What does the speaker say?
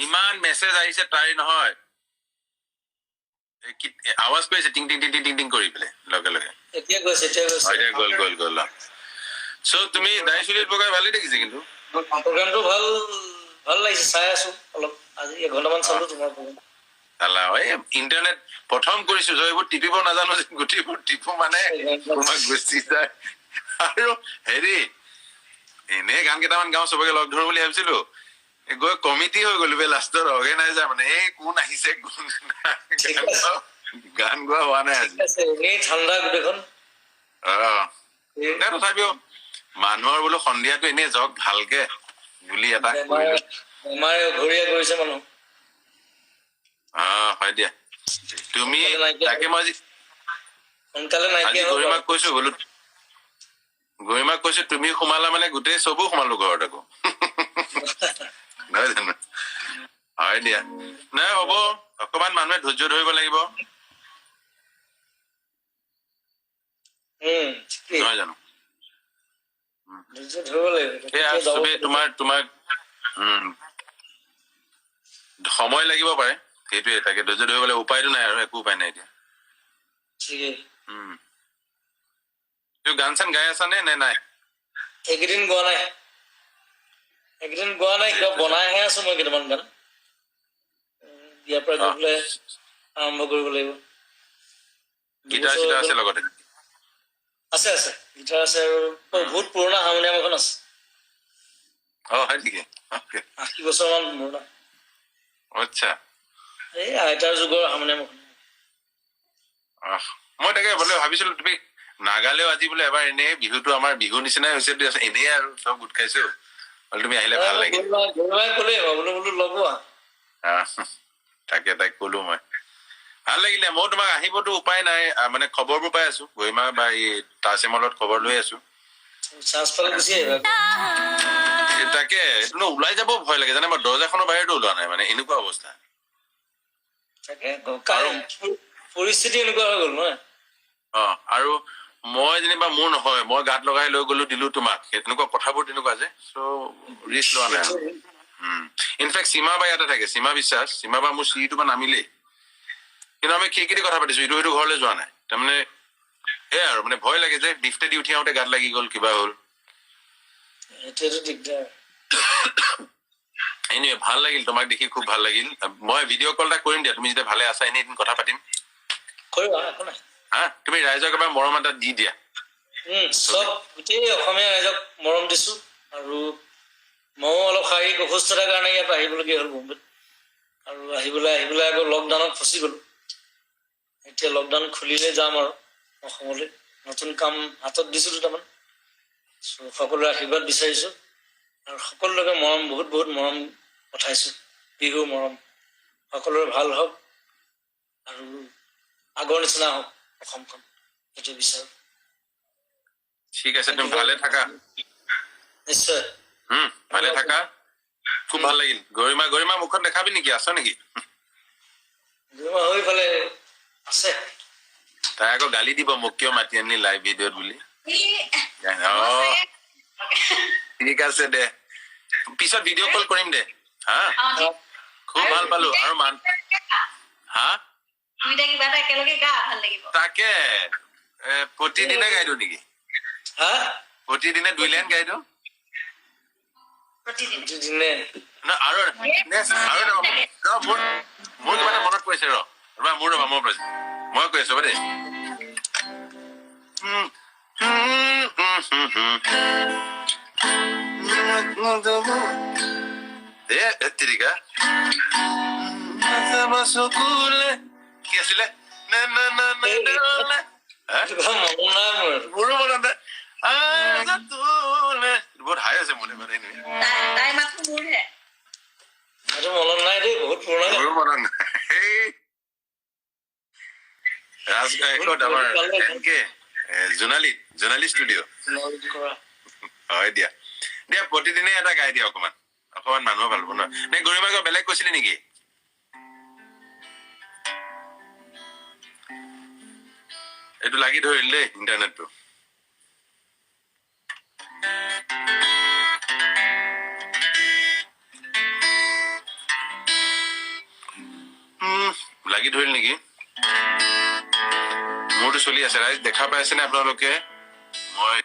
ইমান মেছেজ আহিছে তাইৰ নহয়, আৱাজ কৰিছে টিং টিং টিং টিং টিং টিং কৰি পেলাই লগে লগে। এতিয়া গৈছে, এতিয়া গৈছে। এতিয়া গ'ল গ'ল গ'ল। চ' তুমি দাড়ি চুলিত বগাই ভালেই দেখিছে কিন্তু। প্ৰগ্ৰামটো ভাল ভাল লাগিছে, চাই আছো অলপ। আজি এঘণ্টামান চালো তোমাৰ প্ৰগ্ৰাম। চালা, এই ইণ্টাৰনেট প্ৰথম কৰিছো, চ' এইবোৰ টিপিব নাজানো যে, গোটেইবোৰ টিপো মানে তোমাক গুচি যায়। আৰু হেৰি এনেই গান কেইটামান গাওঁ, চবকে লগ ধৰো বুলি ভাবিছিলো, গৈ কমিটি হৈ গ'লো বে লাষ্টত, অৰ্গেনাইজাৰ মানে এই কোন আহিছে কোন নাই, গান গোৱা হোৱা নাই আজি। এনেই ঠাণ্ডা গোটেইখন। অ নাই, তথাপিও মানুহৰ বোলো সন্ধিয়াটো এনেই যাওক ভালকে বুলি এটা কৰিলো। বেমাৰে ঘৰীয়া কৰিছে মানুহ। অ হয় দিয়া, তুমি তাকে মই আজি সোনকালে নাইকিয়া আজি গৰিমাক কৈছো, বোলো গৰিমাক কৈছো তুমি সোমালা মানে গোটেই চবো সোমালো ঘৰত আকৌ, নহয় জানো? হয় দিয়া, নাই হ'ব, অকমান মানুহে ধৈৰ্য ধৰিব লাগিব, নহয় জানো? চবেই তোমাৰ তোমাক সময় লাগিব পাৰে, সেইটোৱে, তাকে ধৈৰ্য ধৰিব লাগিব, উপায়তো নাই আৰু, একো উপায় নাই এতিয়া। তুমি গান চান গাই আছা নে নাই? এইকেইদিন গোৱা নাই, এইকেইদিন গোৱা নাই, কিবা বনাইহে আছো মই কেইটামান গান। ইয়াৰ পৰা গৈ পেলাই আৰম্ভ কৰিব লাগিব। গীটাৰ চিটাৰ আছে লগতে? আছে আছে, গীটাৰ আছে আৰু বহুত পুৰণা হাৰমনিয়াম এখন আছে। অ হয় নেকি? 80 বছৰমান পুৰণা। আচ্ছা, এই আইতাৰ যুগৰ হাৰমনিয়াম এখন। মই তাকে বোলে ভাবিছিলো তুমি নাগালেও আজি বোলে এবাৰ এনেই বিহুটো আমাৰ বিহু নিচিনাই হৈছে, এনেই আৰু চব গোট খাইছো, তুমি আহিলে ভাল লাগে। তাকে তাইক কলো মই, ভাল লাগিলে। ময়ো তোমাক আহিবতো উপায় নাই, মানে খবৰবোৰ পাই আছো, গৰিমা বা এই তাজমহলত খবৰ লৈ আছো। তাকে এইটো ওলাই যাব ভয় লাগে জানে, মই দৰ্জাখনৰ বাহিৰতো ওলোৱা নাই, মানে এনেকুৱা অৱস্থা। পৰিস্থিতি এনেকুৱা হৈ গ'ল নহয়। অ আৰু মই যেনিবা মোৰ নহয়, মই গাত লগাই লৈ গলো দিলো তোমাক, তেনেকুৱা কথাবোৰ তেনেকুৱা যে, চ' ৰিস্ক লোৱা নাই। ইনফেক্ট সীমা বা ইয়াতে থাকে, সীমা বিশ্বাস, সীমা বা মোৰ চিৰিটো বা নামিলেই, কিন্তু আমি খিৰিকী দি কথা পাতিছো, ইটো সিটো ঘৰলৈ যোৱা নাই, তাৰমানে সেয়াই আৰু, মানে ভয় লাগে যে লিফ্টে দি উঠি আহোঁতে গাত লাগি গ'ল কিবা হ'ল। এনিৱে ভাল লাগিল তোমাক দেখি, খুব ভাল লাগিল। মই ভিডিঅ' কল এটা কৰিম দিয়া, তুমি যেতিয়া ভালে আছা এনেই এদিন কথা পাতিম। হা, তুমি ৰাইজক এবাৰ মৰম এটা দি দিয়া। চব গোটেই অসমীয়া ৰাইজক মৰম দিছো। আৰু ময়ো অলপ শাৰীৰিক অসুস্থতাৰ কাৰণে ইয়াত আহিবলগীয়া হ'ল মুম্বাইত, আৰু আহি পেলাই আকৌ লকডাউনত ফচি গ'লো। এতিয়া লকডাউন খুলিলে যাম আৰু অসমলৈ। নতুন কাম হাতত দিছো দুটামান, সকলোৰে আশীৰ্বাদ বিচাৰিছো আৰু সকলোকে মৰম, বহুত বহুত মৰম পঠাইছো, বিহুৰ মৰম। সকলোৰে ভাল হওক আৰু আগৰ নিচিনা হওক অসমখন, সেইটো বিচাৰো। ঠিক আছে, তুমি ভালে থাকা। নিশ্চয়। ভালে থাকা, খুব ভাল লাগিল। গৰিমা, গৰিমা মুখত দেখাবি নেকি, আছ নেকি? গৰিমা হৈ ফালে আছে। তাই আকৌ গালি দিব মোক কিয় মাতি আনি লাইভ ভিডিঅ'ত বুলি। ঠিক আছে দে, পিছত ভিডিঅ' কল কৰিম দে। হা, খুব ভাল পালো। আৰু মান হা তাকে প্ৰতিদিনে গাই দিওঁ নেকি? প্ৰতিদিনে 2 লাইন গাই দিওঁ। আৰু মোৰ কিবা এটা মনত পৰিছে, ৰ মোৰ ৰবা, মোৰ মই কৈ আছো দেই। কি আছিলে? মোৰো মনত নাই, বহুত হাই আছে মনে, মানে মোৰো মনত নাই। আমাৰ জোনালী, জোনালী ষ্টুডিঅ'। হয় দিয়া, দিয়া প্ৰতিদিনে এটা গাই দিয়া অকমান, অকমান মানুহ ভাল পাব। নে গৰিমা বেলেগ কৈছিলি নেকি? এইটো লাগি ধৰিল দেই ইণ্টাৰনেটটো। লাগি ধৰিল নেকি? মোৰতো চলি আছে। ৰাইজ, দেখা পাইছেনে আপোনালোকে? মই